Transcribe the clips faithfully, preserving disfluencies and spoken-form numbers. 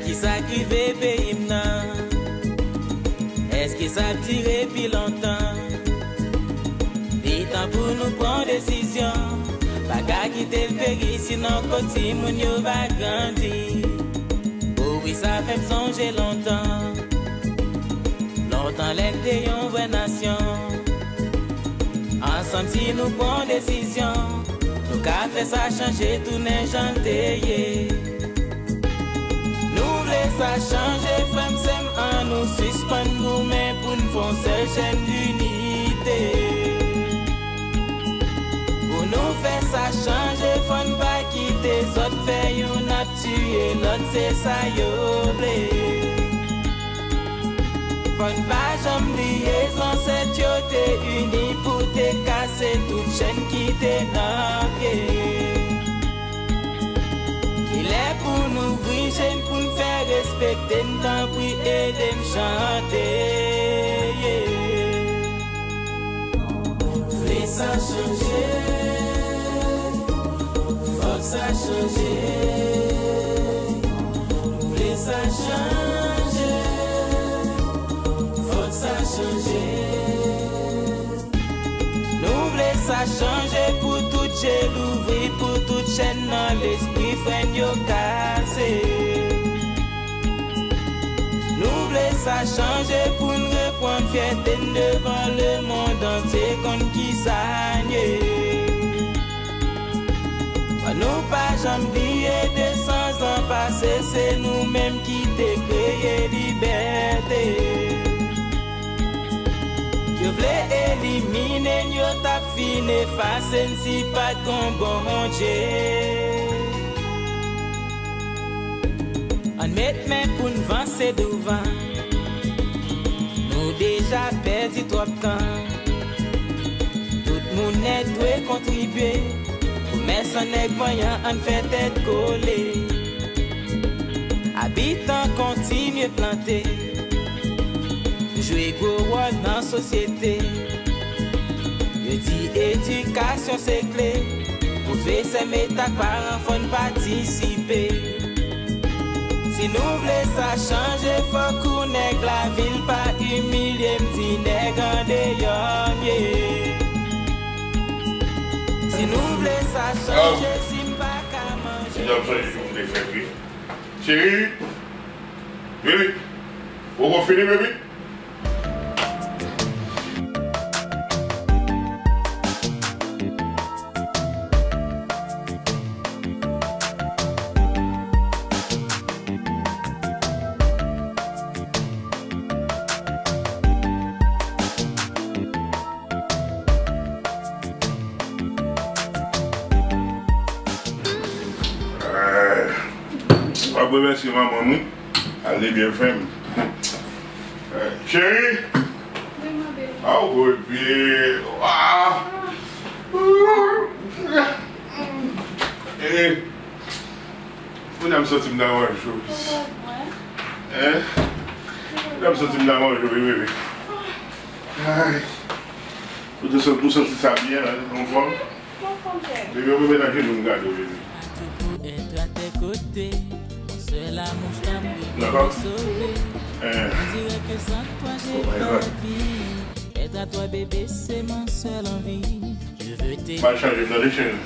Kisa k rive peyi m nan? Èske sa ap dire pi lontan? Li tan pou nou pran desizyon. Pa ka kite l peri, sinon kot timoun yo va grandi. O wi, sa fè m sonje lontan. Lontan lè n te yon vrè nasyon. Ansanm, si nou pran desizyon, nou ka fè sa chanje tounen jan l te ye. Nou vle sa chanje, frè m, sè m, ann nou sispann goumen pou n fè yon sèl chèn inite. Pou nou fè sa chanje, fò n pa kite zòt fè youn ap tiye lòt, se sa yo vle. Fò n pa janm bliye zansèt yo te ini pou te kase tout chèn ki te nan pye. Li lè pou n ouvri je n, pou n fè respekte n, tanpri ede m chante, yeah. Vle sa chanje, fòk sa chanje. Vle sa chanje, fòk sa chanje. Nou vle sa chanje pou tout je louvri, pou tout chèn nan lespri frè n yo kase. Nou vle sa chanje pou n reprann fyète n devan lemonn antye, konn kisa n ye. An nou pa janm bliye de san zan pase, se nou menm ki te kreye libète. Yo vle elimine n, yo t ap fin efase n si pa t gon Bondye. Ann met men pou n vanse douvan. Nou deja pèdi twòp tan. Tout moun nèt dwe kontribye. Komèsan nèg vanyan, ann fè tèt kole. Abitan kontinye plante. Jwe gwo wòl nan sosyete. Yo di edikasyon se kle. Pwofesè, mèt ak paran, fò n patisipe. Si nou vle sa chanje, fòk ou nèg lavil pa imilye m, di nèg andeyò m ye. Si nou vle sa chanje, si m pa ka manje. Mesye, m sonje jou m te fèt, wi. Cheri, baby, ou poko fini, baby? Eh, w ap remèsye manman m, wi. Ale byen fèm. Eh, cheri! Wi, ma belle. Ah, ou gwo epi. Ah! Eh, Kounye a m santi m nan manje w. Hein? Kounye a m santi m nan manje w, wi, bebe. Ay. Ou te santi, ou santi sa byen, hein? Anfòm? Bebe, ou mete nan jenou m gade w, bebe. Dakò? Hein. Oh my God. M al chanje m, tande, cheri.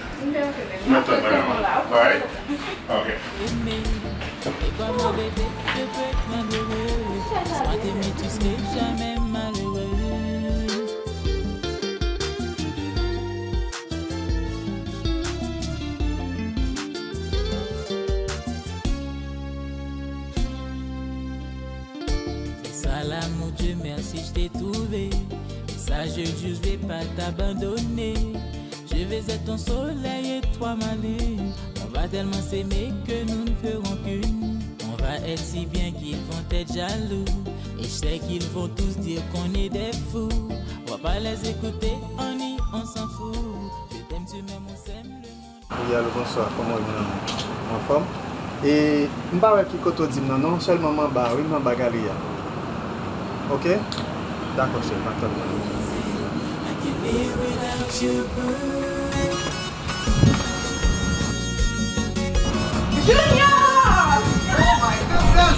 M ap tann, madam. Alright? Ok. C'est ça l'amour, Dieu merci, je t'ai trouvé. Et ça, je le jure, je vais pas t'abandonner. Je vais être ton soleil et toi ma lune. On va tellement s'aimer que nous ne ferons qu'une. On va être si bien qu'ils vont être jaloux. Et je sais qu'ils vont tous dire qu'on est des fous. On va pas les écouter, on nie, on s'en fout. Je t'aime, tu m'aimes, on s'aime, le monde. Wi, alo, bonswa. Kòman w ye, mon amour? Anfòm? E m pa wè ki kote w di m nan non, sèlman m anba a, wi, m anba galri a. Oke? Dakò, cheri, m ap tann ou. Junior! Oh my God!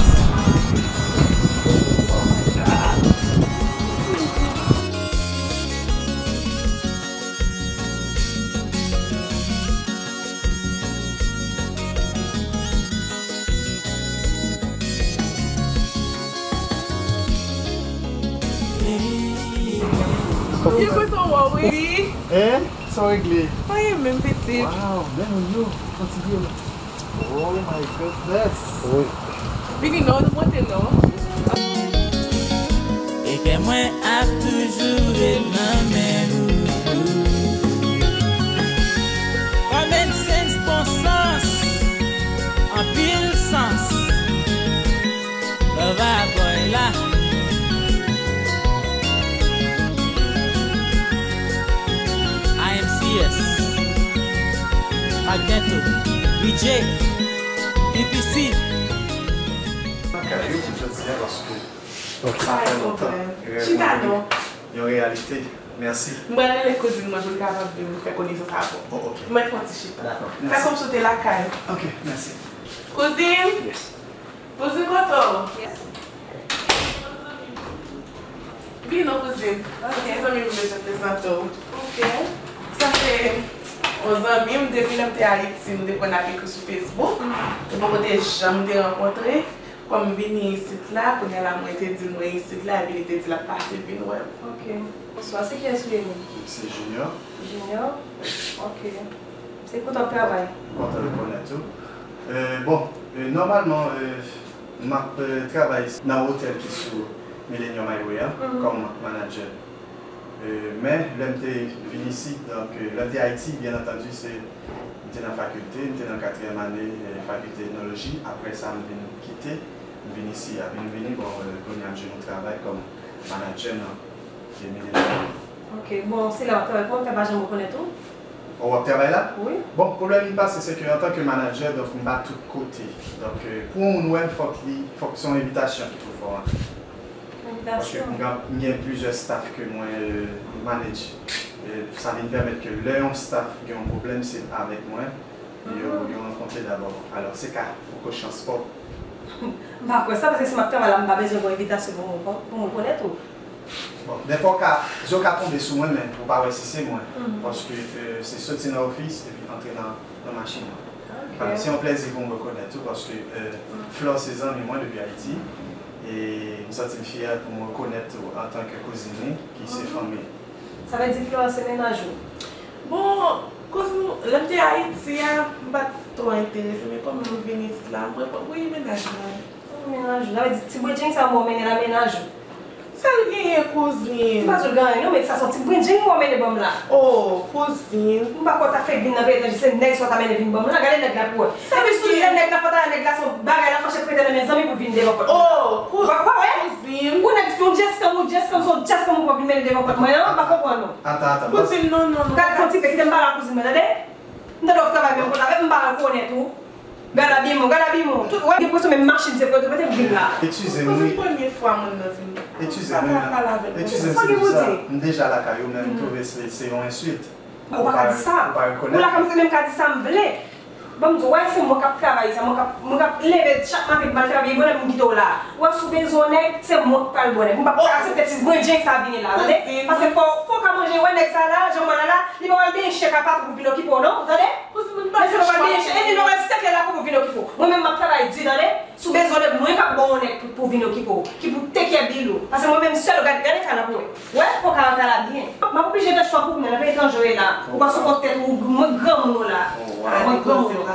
Byen kontan wè w, wi. Hein? Sa w regle? Anyen menm, pitit. Wow, men moun yo, kontinye. Oh my goodness. Wi. Vini non, nou monte non. E kè mwen ap toujou ret nan men ou. Common sense, bon sans, anpil sans. Lover boy la. I M C S, Magneto, B J, B P C. Mwen kay ou pou jodi a paske sa fè lontan rèv mwen vin yon reyalite. Mèsi. Mwen pral rele kouzin mwen pou l kapab vin fè konesans avè w. Oh, ok. Mwen fè yon ti chita. Dakò. Fè kòmsi w te lakay ou. Ok, mèsi. Kouzin! Yes. Kouzin, kote w? Yes. Vin non, kouzin. Ok. Se zanmi m, m bezwen prezante w. Ok. Sa se yon zanmi m depi lè m te Ayiti, m te konn ap ekri sou Facebook. Mhm. Epi yon kote janm te rankontre. Kòm m vini isit la, kounye a la mwen te di l mwen isit la, epi li te di l ap pase vin wè m. Ok. Bonswa, se kiyès ou ye menm? Se Junior. Junior? Ok. Se kote w ap travay? Kontan rekonèt ou. Euh, bon, euh, nòmalman, euh, m ap, euh, travay nan otèl ki sou Millennium Highway a, mhm, kòm manager. Euh, men, lè m te vin isit, donk, euh, lè m te Ayiti, byen antandi, se, m te nan fakilte, m te nan katriyèm ane, euh, fakilte etnoloji. Apre sa, m vin kite, m vin isi a. Vin vini, bon, euh, kounye a m jwenn yon travay kòm manager nan, euh, Millennium. Ok, bon, se la w ap travay, kòman w fè pa janm rekonèt ou? Oh, w ap travay la? Wi. Bon, pwoblèm ki pase, se ke antanke manager, donk, m pa tout kote. Donk, euh, pou yon moun wè m, fòk li, fòk se yon envitasyon ki pou fè w antre. Paske m gen, m gen plizyè staff ke mwen, euh, manage. E sa vin pèmèt ke lè yon staff gen yon pwoblèm, se avèk mwen yo, mhm, yo rankontre dabò. Alò, se ka poko chans pa w. M pa kwè sa, paske si m ap travay la, m pa bezwen gen envitasyon pou mwen, pou mwen konèt ou. Bon, dèfwa w ka, je w ka tonbe sou mwen, men ou pa wè si se mwen. Mhm. Paske, euh, se soti nan ofis epi antre nan, nan machin nan. Ok. Alò, se yon plèzi pou mwen rekonèt ou, paske, euh, mhm, Flore se zanmi mwen depi Ayiti. E m santi m fyè pou m rekonèt ou antanke kouzin li, ki se, mhm, fanmi l. Sa vle di Flore se mennaj ou? Bon, koz nou, lè m te Ayiti a, m pa t twò enterese, men kòm nou vin isit la, m reponn, wi, mennaj mwen. Wi, mennaj ou. Sa vle di ti bredjeng sa w mennen la mennaj ou? Sa l genyen, kouzin? M pa di w gen anyen non, men sa se yon ti bredjeng ou mennen ban m la. Oh, kouzin. M pa kwè w ta fèk vin nan peyi etranje, se nèg sa w ta mennen vin ban m la, gade nèg la pou wè. Epi sou lè nèg la fè w ta wè nèg la se yon bagay l ap mache prete nan men zanmi pou vin devan pòt mwen. Oh, kou-, w ap wè? Kouzin. Ou nèg, se yon djèskam, ou djèskam, se yon djèskam ou pran vin mennen devan pòt mwen an, m pa konprann ou. Ata, ata. Kouzin, non, non, non. Gad fon ti pe, kite m pale ak kouzin mwen, tande? M tande w ap travay menm kote avè m, m pa rekonèt ou. Gad abiyman, gad abiyman. Tout, w ap gen enpresyon menm machin se pou yo te mete m vin la. Eskize m, wi. Kouzin, premye fwa moun nan vin. Eskize m, wi. Sa pa pale avèk mwen. Eskize m, se pou sa. M deja lakay ou, men m twouve se, se yon ensilt. Ou pa ka di sa. Ou pa rekonèt. Ou la kòmsi menm ka di sa m vle. Bon, m di w, wè, se mwen k ap travay sa, mwen k ap, mwen k ap leve chak maten pou m al travay, e bonè pou m kite w la. Wè, si w bezwen yon nèg, se mwen k pral ba w nèg. M p ap aksepte ti bredjeng sa vini la, tande? Paske fò, fò w ka manje, wè nèg sa la, jan m wè l la, li pa pral benyen chen ka patwon pou vin okipe w, non, tande? Men se pa pral benyen chen, e li pa pral sèke lakou pou vin okipe w. Mwen menm, m ap travay di, tande? Si w bezwen nèg, mwen k ap ba w yon nèg pou, pou vin okipe w, ki pou take care bill ou. Paske mwen menm sèl, gade, gade kay la pou wè. Wè, fò kay la byen. M ap oblije fè chwa pou mwen, nan peyi etranje w ye la. Ou pa sipòte tèt ou, mwen granmoun ou la. Mwen granmoun ou.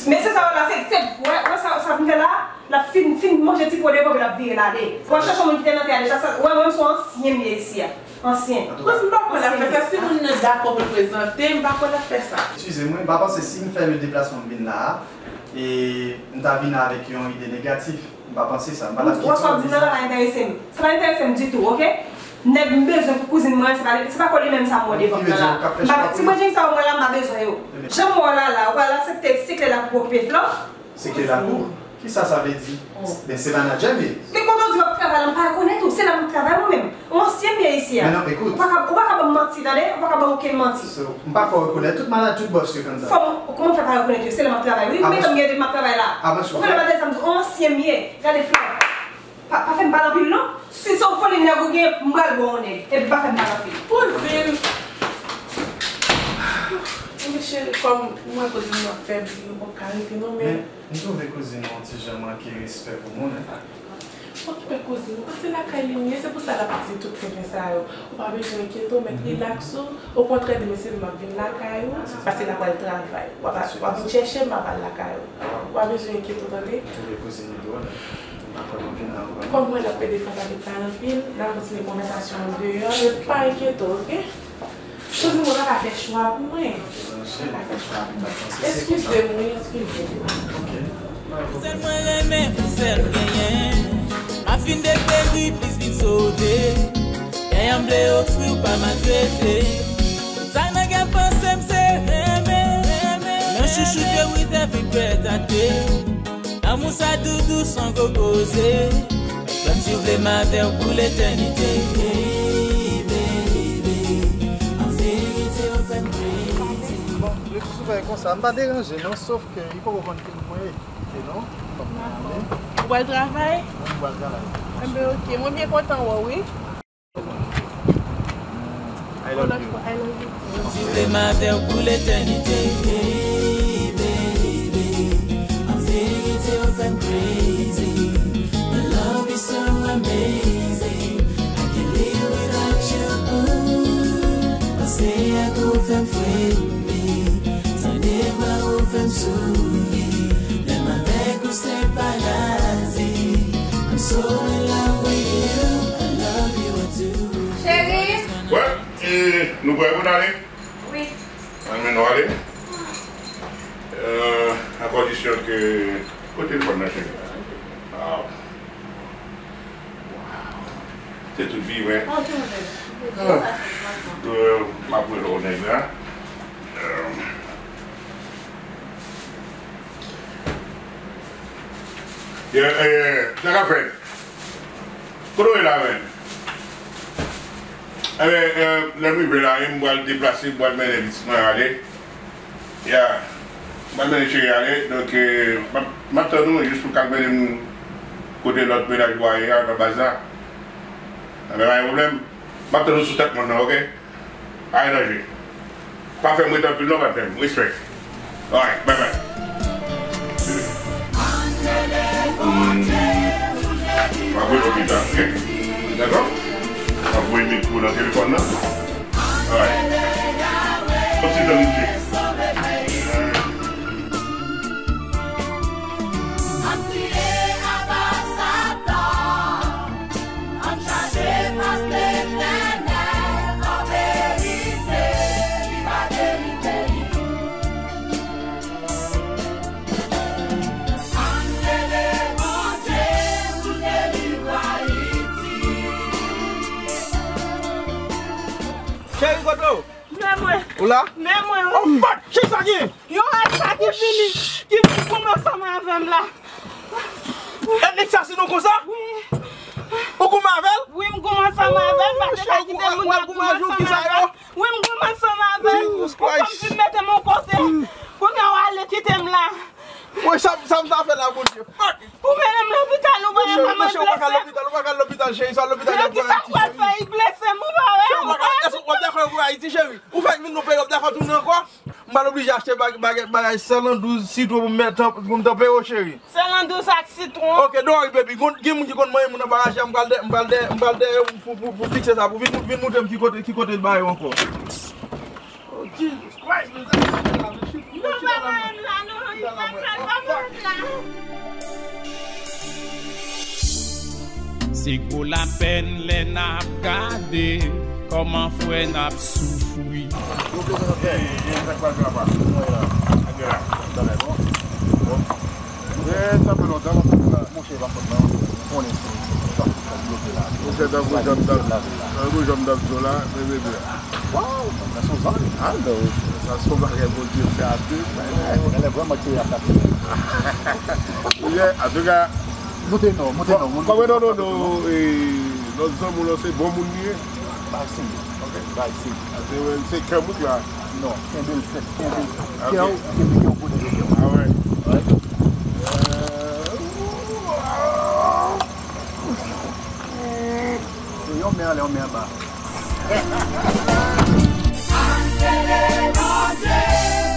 Men se sa w la, se, se, wè, wè sa, sa vin fè la, l ap fin, fin manje ti po devan, l ap vire l ale. Ou al chèche yon moun ki te nan tè a deja, sa, wè, mwen menm se yon ansyen m ye isi a. Ansyen. Koz m pa kwè l ap fè sa. Si moun nan dakò pou l prezante, m pa kwè l ap fè sa. Eskize mwen, m pa panse si m fè le deplasman m vin la a, e m ta vin avèk yon ide negatif. M pa panse sa. M pa t ap kite w di sa. Sa pa enterese m. Sa pa enterese m ditou, oke? Nèg m bezwen pou kouzin mwen, se pa, se pa kò li menm sa m wè devan m nan la. M pa, ti bredjeng sa w wè la, m pa bezwen yo. Jan m wè w la la, ou pral aksepte se kle lakou pou okipe Flore? Se kle lakou? Kisa sa vle di? Men se manadjè m ye. Men kote w di w ap travay la, m pa rekonèt ou. Se la m ap travay mwen menm. Yon ansyen m ye isi a. Men non, ekout. Ou pa ka, ou pa ka ban m manti, tande? Ou pa ka ban m okenn manti. So, m pa kwè w rekonèt tout manadjè, tout bòs yo konn sa. Fò m, kòman w fè pa rekonèt yo? Se la m ap travay, wi. Ou mete m gade m ap travay la. Ou konn nan batay sa m di, yon ansyen m ye. Gade Flore. Pa, pa fè m pale anpil non. Si se yon foli nèg ou gen, m pral ba w yon nèg. Epi pa fè m pale anpil. Kouzin. Ebyen cheri, kòm m wè kouzin nan fèb, li p ap ka rete non, men. Men, m twouve kouzin nan yon ti jan manke respè pou moun, en. Okipe kouzin ou, paske lakay li m ye, se pou sa l ap di tout konnen sa yo. Ou pa bezwen enkyete w, mèt rilaks ou. Okontrè, demen se m ap vin lakay ou, paske l ap al travay. W ap, w ap vin chèche m, m ap al lakay ou. Ou pa bezwen enkyete w, tande? Kòm mwen, l ap pede fè pale pa anpil, n a kontinye konvèsasyon an deyò, men pa enkyete w, oke? Kouzin mwen pa ka fè chwa pou mwen. Eskize m, wi, eskize m. Ou sèl mwen renmen, ou sèl m genyen. M ap fin deperi, plis vin sove. Kè an m vle ofri w pa maltrete. Sa nan kè m panse m se renmen, renmen. Nan chouchoute with every breath I take. Lanmou sa doudou san gwo koze. Kòmsi w vle m avè w pou letènite. Hey, baby, an verite w fè m crazy. Bon, li toujou fè konsa. M pa deranje non, sof ke li poko konn ki moun mwen ye. Se non, fòk mwen ale. Ou pral travay? Mwen, m pral travay. Enben, oke. Mwen byen kontan wè w, wi. I love you. I love you too. Si w vle m avè w pou letènite, hey, baby. An verite, w fè m crazy. Your love is so amazing. I can't live without you, ooh. Panse ak ou fè m fremi. Tande vwa ou fè m souri. Lè m avèk ou se paradi. I'm so in love with you. I love you, I do. Cheri! Wè, e, nou prè pou n ale? Wi. Ann, men nou ale. Euh, a kondisyon ke, kote telefòn nan, cheri? Ah. Se tout vi mwen. Ah. Euh, m ap rele w nèg la. Euh. Yeah, eh, sa k ap fèt? Kote w ye la menm? Enben, eh, lè m rive la, m pral deplase, m pral mennen pitit mwen ale. Ya, m pral mennen cheri ale, donk, eh, m ap, m ap tann ou jis pou w ka mennen m kote lòt mennaj ou a ye a nan baz la. Enben, pa gen pwoblèm. M ap tann ou sou tèt mòn nan, oke? Pa gen danje. Pa fè m ret anpil non, pa fè m. Respè. Alright, bye bye. Hmm. M ap rele w pita, oke? Dakò? M ap voye mikwo nan telefòn nan. Alright. Yon ti tan, M J. Ann priye aba Satan. Ann chache fas Letènèl an verite, li va delivre li. Ann rele Bondye pou l delivre Ayiti. Cheri, kote w? Men mwen. Ou la? Men mwen, wi. Oh, fuck! Kisa ki? Yon rasta ki vini, ki vin goumen ansanm avè m la. E nèg sa se nou konsa? Wi. Ou goumen avè l? Wi, m goumen ansanm avè l, m pa te ka kite moun nan goumen ansanm avè l. Wi, m goumen ansanm avè l. Ou kòmsi m mete m yon kote. Kounye a w ale kite m la. Woy, sa, sa m ta fè la, Bondye? Fuck! Ou mennen m lopital, ou pa mande m blese m. Ou pa ka lopital, ou pa ka lopital, cheri, sa lopital y ap fè Ayiti, cheri. Kisa w pral fè? Li blese m, ou pa wè? Cheri, w pa ka, èske w ap dakò pou Ayiti, cheri? Ou fèk vin nou peyi, w ap dakò tounen ankò? M pa oblije achte bag-, bagay, bagay sèl an douz sitwon pou m mèt an, pou m tanpe yo, cheri. Sèl an douz ak sitwon. Ok, don't worry, baby. Gon, gen moun ki konn manyen moun anba raje a, m pral dè, m pral dè, m pral dèyè w pou, pou, pou fikse sa, pou vin, vin montre m ki kote, ki kote l ba yo ankò. Oh, Jesus Christ, men sa se la, men chita la, men chita la, men chita la, men. Se gwo lapèn lè n ap gade kòman frè n ap soufri. Yo, prezan frè. E, e, sa k pral fè apa? Mwen la. Ak la. Talè, bon. Bon. E, sa fè lontan m ap la. Monchè, pa fòt mwen, ou konnen se chòk ki fè m bloke la. Monchè, tankou jan m t ap, tankou jan m t ap di w la, men bebe. Waw, sa se yon zanj. Ah non, sa se yon bagay Bondye fè a de. Genlè vrèman tire ak katouch. Yeah, antouka, moute non, moute non, moute non. Kòm non, non, non, eh, lòt zanmi w lan se bon moun li ye. Bay siy, ok? Bay siy. Ase wè, se kè m wi la. Non, kenbe l fèt, kenbe kè w, kenbe kè w kote kè w. Ah wè. Wè. Se yon men anlè, yon men anba. Ann rele Bondye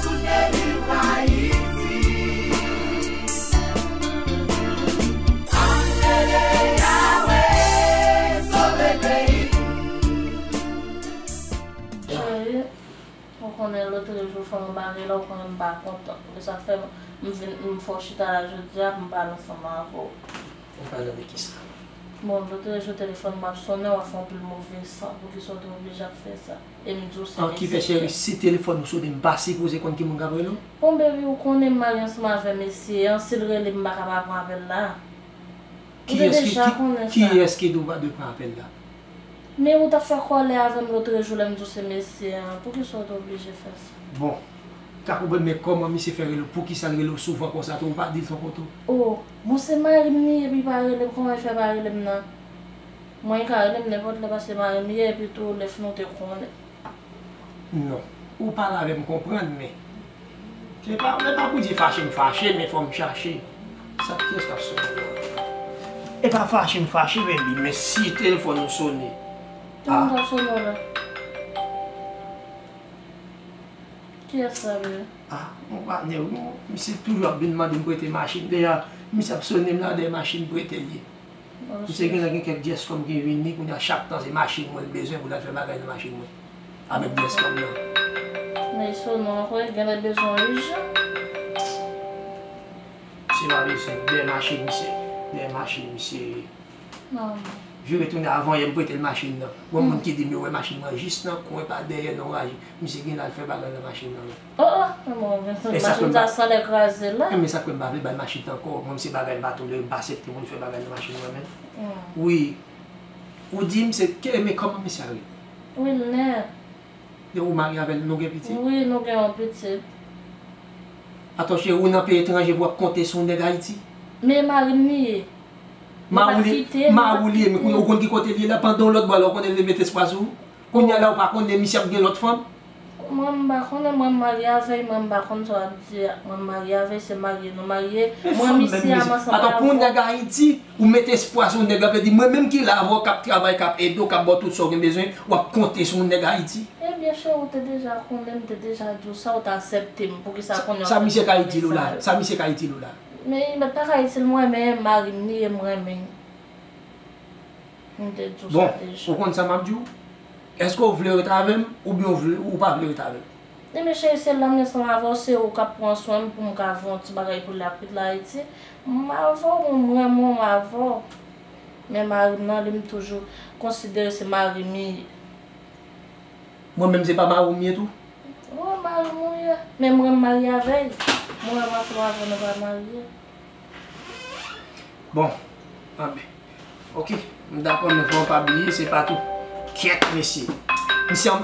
pou delivre Ayiti. Ann rele Yah. Fò m bare la, ou konnen m pa kontan. Se sa k fè m vin, m fè w chita la jodi a pou m pale ansanm avè w. Ou pale de kisa? Bon, lòt jou telefòn m ap sonnen, w ap fè anpil move san. Poukisa w te oblije ap fè sa? E m di w se mesye. An ki fè, cheri, si telefòn ou sonnen, m pa sipoze konn ki moun k ap rele w? Bon, baby, ou konnen m marye ansanm avè mesye an, si l rele m, m pa ka pa pran apèl la. Ou te deja konnen sa. Kiyès ki di w pa dwe pran apèl la? Men ou t ap fè kòlè avè m lòtrejou lè m di w se mesye an. Poukisa w te oblije fè sa? Bon, m ka konprann, men kòman misye fè rele w? Poukisa l rele w souvan konsa tou? Ou pa di l se yon kote w? O, bon, se mari m li ye, epi pa rele m, kòman l fè pa rele m nan? Mwen, li ka rele m nenpòt lè, paske mari m li ye, epi tou, lè fini w te konnen. Non. Ou pale avè m, m konprann, men se pa, men pa pou di fache m fache, men fò m chache. Sa, kiyès k ap sonnen la? E pa fache m fache, baby, men si telefòn ou sonnen. Ki moun k ap sonnen w la? Kiyès sa, baby? Ah, yon patnè wi, misye toujou ap vin mande m prete machin. Deja, misye ap sonnen m la, dèyè machin prete l ye. Misye genlè gen kèk dyès kòm ki vini, kounye a chak tan se machin mwen l bezwen pou l al fè bagay nan machin mwen. Avèk dyès kòm nan. Men Sono ankò, li genlè bezwen w ijan. Misye pa bezwen dèyè machin misye. Dèyè machin misye. Vire tounen avan yè m prete l machin nan. Gon moun ki di m yo wè machin mwen jis nan kwen pa dèyè nan raje. Misye genlè al fè bagay nan machin nan wi. Oh, oh, men bon, men machin sa sanlè kraze la. Men sa k fè m pa vle ba l machin nan ankò. Mwen, se bagay m pa tolere, m pa aksepte moun fè bagay nan machin mwen menm. Wi. Ou di m se ke, men kòman misye a rele? Wilner. E ou marye avè l, nou gen pitit? Wi, nou gen yon pitit. Atò, cheri, ou nan peyi etranje pou w ap konte sou yon nèg Ayiti? Men mari m li ye. Mari w li ye, men kounye a ou konn ki kote l ye la, pandan yon lòt bò la, ou konnen l te met espwa sou ou. Kounye a la, ou pa konnen misye ap gen lòt fanm? Mwen, m pa konnen, mwen, m marye avè l, mwen, m pa konn sa w ap di a. Mwen, m marye avè l, se marye nou marye. Mwen, misye a, m ansanm avè l. Atò, pou yon nèg Ayiti, ou met espwa sou yon nèg la, vle di, mwen menm ki la avè w, k ap travay, k ap ede w, k ap ba w tout sa w gen bezwen, w ap konte sou yon nèg Ayiti. Ebyen, cheri, ou te deja konnen, m te deja di w sa, ou t aksepte m. Poukisa kounye a w fè m konnen sa? Sa misye ka itil ou la? Sa misye ka itil ou la? Men li mèt pa ka itil mwen, men mari m li ye, m renmen. M te di w sa deja. Bon, ou konn sa m ap di w? Èske w vle ret avè m oubyen w vle, ou pa vle ret avè m? Ebyen, cheri, se la m ye ansanm avè w, se ou k ap pran swen m pou m ka voye yon ti bagay pou l ap kite Ayiti. M avè w, m renmen w, m avè w. Men mari m nan, li, m toujou konsidere se mari m li ye. Mwen menm, se pa mari w m ye tou? Wi, mari m ou ye. Men mwen, m marye avè l. Mwen, m ansanm avè w, nou pa marye. Bon, anben. Ok, m dakò, men fò w pa bliye, se pa tou. Kyèt, mesye. Misye an.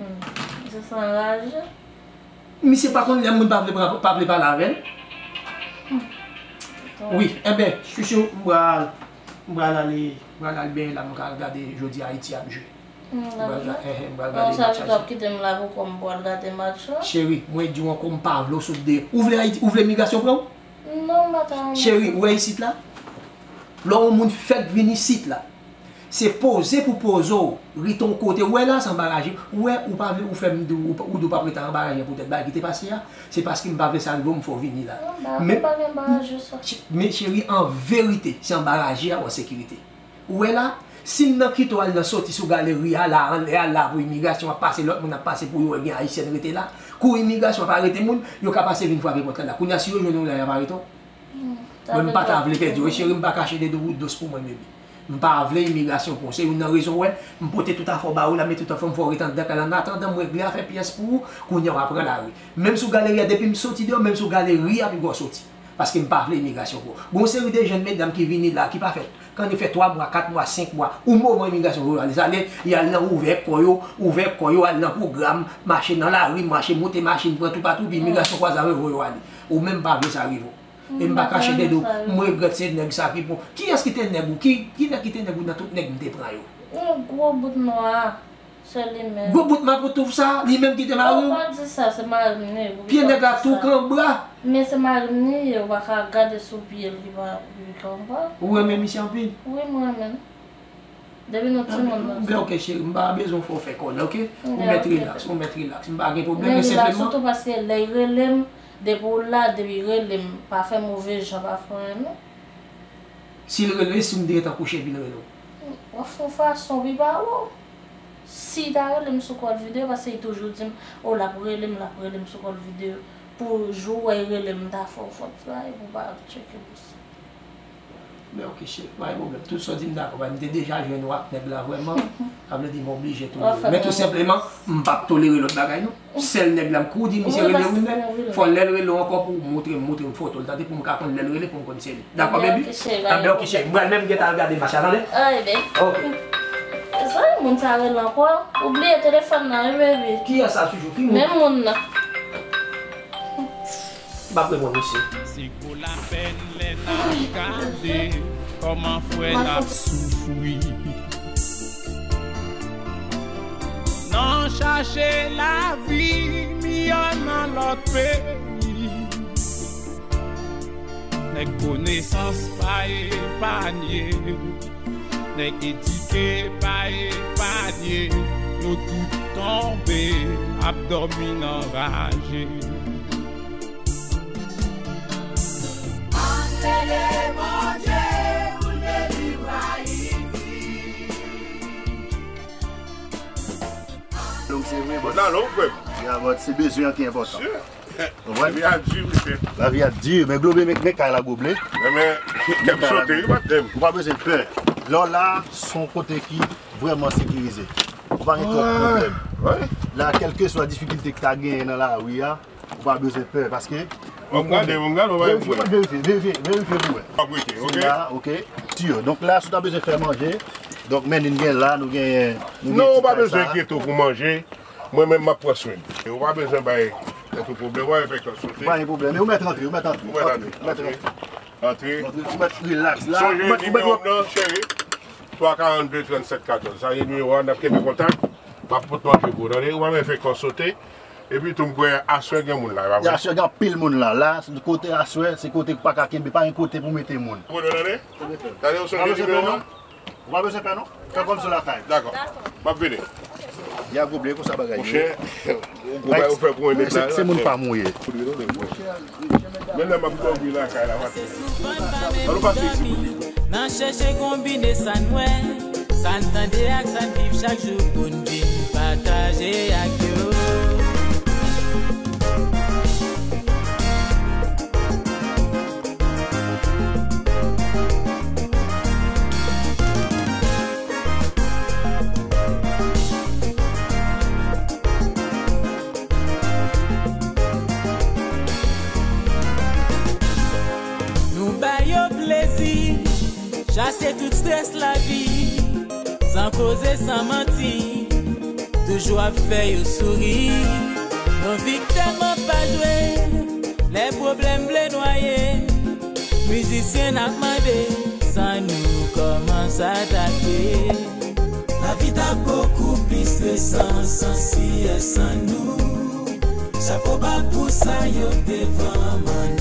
Hmm, misye sa anraje. Misye pa konn lè moun pa vle pran, pa vle pale avè l. Wi, enben, chouchou, m pral, m pral ale, m pral al benyen la, m ka al gade jodi Ayiti ap jwe. M pral ga-, enhen, m pral gade match la. Sa vle di w ap kite m la pou kò m pou al gade match la? Cheri, mwen di w ankò, m pa vle w sot de. Ou vle Ayiti, ou vle migrasyon pran w? Non, m pa ta renmen sa. Cheri, ou wè isit la? Lè yon moun fèk vin isit la, se poze pou poze w, rete yon kote. Ou wè la, se anba raje. Ou wè, ou pa vle, ou fè m di w, ou pa, ou di w p ap rete anba raje poutèt bagay ki te pase a. Se paske m pa vle sa rive w, m fè w vini la. Non, ba, men, pa gen anba raje sa. Men cheri, an verite, se anba raje a ou an sekirite. Ou wè la, si m nan kite w al nan soti sou galeri a la, anlè a la pou imigrasyon ap pase, lòt moun ap pase pou yo wè gen Ayisyèn rete la. Kou imigrasyon ap arete moun, yo ka pase vin frape pòt la la. Kounye a, si yo jwenn ou la, y ap arete w. Mwen, m pa ta vle pèdi w, cheri, m pa kache dedo w dous pou mwen, bebe. M pa vle imigrasyon pran w. Se youn nan rezon, w wè, m pote tout afè w ba ou la, men tout afè m fè w ret anndan kay la. Annatandan, m regle afè pyès pou ou, kounye a w a pran lari. Menm sou galeri a, depi m soti deyò, menm sou galeri a, piga w soti. Paske m pa vle imigrasyon pran w. Gon seri de jèn medam ki vini la, ki pa fè, kanni fè twa mwa, kat mwa, senk mwa, yon moman imigrasyon voye yo ale. Sa lè y al nan ouvè kò yo, ouvè kò yo, al nan pwogram, mache nan lari, mache moute machin, pran toupatou, epi imigrasyon kwaze avè yo, voye yo ale. Ou menm pa vle sa rive w. E m pa kache dedo, m regrèt se nèg sa ki pou. Kiyès ki te nèg ou? Ki, ki nèg ki te nèg ou nan tout nèg m te pran yo? Yon gwo bout nwa. Se li menm. Gwo bout mapoutouf sa, li menm ki te mari w? Non, pa di sa, se mari m li ye, pou ki sa w di sa? Pye nèg la tou kanbra. Men se mari m li ye, ou pa ka gade sou pye l ki pa, ki kanbra. Ou renmen misye anpil? Wi, m renmen l. Depi nou timoun, nou. Anben, ok, cheri, m pa bezwen w fè w fè kòlè, ok? Ou mèt rilaks, ou mèt rilaks. M pa gen pwoblèm, men senpleman. Men rilaks, sitou paske lè l rele m, depi w la, depi l rele m, pa fè move jan, pa fè anyen, non. Si l rele, si m te gentan kouche epi l rele w? W ap fè yon fason, pi pa wè w. Si l ta rele m sou kòl videyo, paske li toujou di m, o, l ap rele m, l ap rele m sou kòl videyo. Pou jou w wè l rele m, m ta fè w fòt travay pou w pa tcheke pou sa. Men ok, cheri, pa gen pwoblèm. Tout sa w di m dakò, paske m te deja jwenn ou ak nèg la vrèman. Sa vle di m oblije tolere. Men tou senpleman, m p ap tolere lòt bagay non. Sèl nèg la, m kou di misye rele ou, men fò lè l rele w ankò pou w montre m, montre m foto l, tande, pou m ka konn lè l rele, pou m konn se li. Dakò, baby? Anben, ok, cheri, m pral menm gentan al gade match la, tande? Ok. Sa moun sa rele ankò? Ou bliye telefòn nan, wi, baby. Kiyès sa toujou? Ki moun? Menm moun nan. M p ap reponn misye. Se gwo lapèn lè n ap gade kòman frè n ap soufri. Nan chache lavi miyò nan lòt peyi. Nèg konesans pa epanye. Nèg edike pa epanye. Yo tout tonbe, ap dòmi nan raje. Ann rele Bondye pou l delivre Ayiti. Long se vre, bòs. La long, frè m. Ya, bòs, se bezwen an ki enpòtan. Konprann? Lavi a di, mesye. Lavi a di, men Globe, men, men kay la, Globe. Men, men, kè m sote, wi, patnè m. Ou pa bezwen pè. Lè w la, se yon kote ki vrèman sekirize. Ou pa gen twòp pwoblèm. La, kèlkeswa difikilte ki ta genyen nan lari a, ou pa bezwen pè, paske... Bon, m gade, bon, m gade, on va verifye, verifye, verifye, verifye pou wè. Ap rete, ok. Se la, ok. Tiyo. Donk la, si w ta bezwen fè manje, donk men n gen la, nou gen, nou gen... Non, ou pa bezwen enkyete w pou manje. Mwen menm, m ap pran swen l. E ou pa bezwen bay tèt ou pwoblèm, ou pa bezwen fè kè w sote. Pa gen pwoblèm. E ou mèt rantre, ou mèt rantre. Ou mèt rantre, antre. Antre. Antre, ou mèt relax la. Sonje nimewo m nan, cheri. Twa karannde trannsèt katòz. Sa se nimewo a, n ap kenbe kontak. M ap pot manje pou ou, tande. Ou pa bezwen fè kè w sote. Epi tou, m kwè aswè gen moun la, e pa vre? Aswè gen anpil moun la. La, kote aswè, se kote k pa ka kenbe, pa gen kote pou mete moun. Ou tande? Tande, ou sonje nimewo a? Ou pa bezwen pè non. Fè kòmsi w lakay. Dakò. M ap vini. Ya Goble, konsa bagay yo ye. Monchè, ou bay ou fè pou mwen nèt la. Se, se moun pa m ou ye. Men lè m ap dòmi lakay la maten. An nou pase isi pou li. Nan chèche konbine sa n wè, sa n tande ak sa n viv chak jou pou n vin pataje ak yo. Nou ba yo plezi, chase tout strès lavi, san koze, san manti. Toujou ap fè yo souri. Nou viktèm an pa jwe. Lè pwoblèm vle nwaye, mizisyen n ap mande, san nou kòman sa t ap ye? Lavi t ap bokou pli stresan san si e san nou. Chapo ba pou sa yo devan man.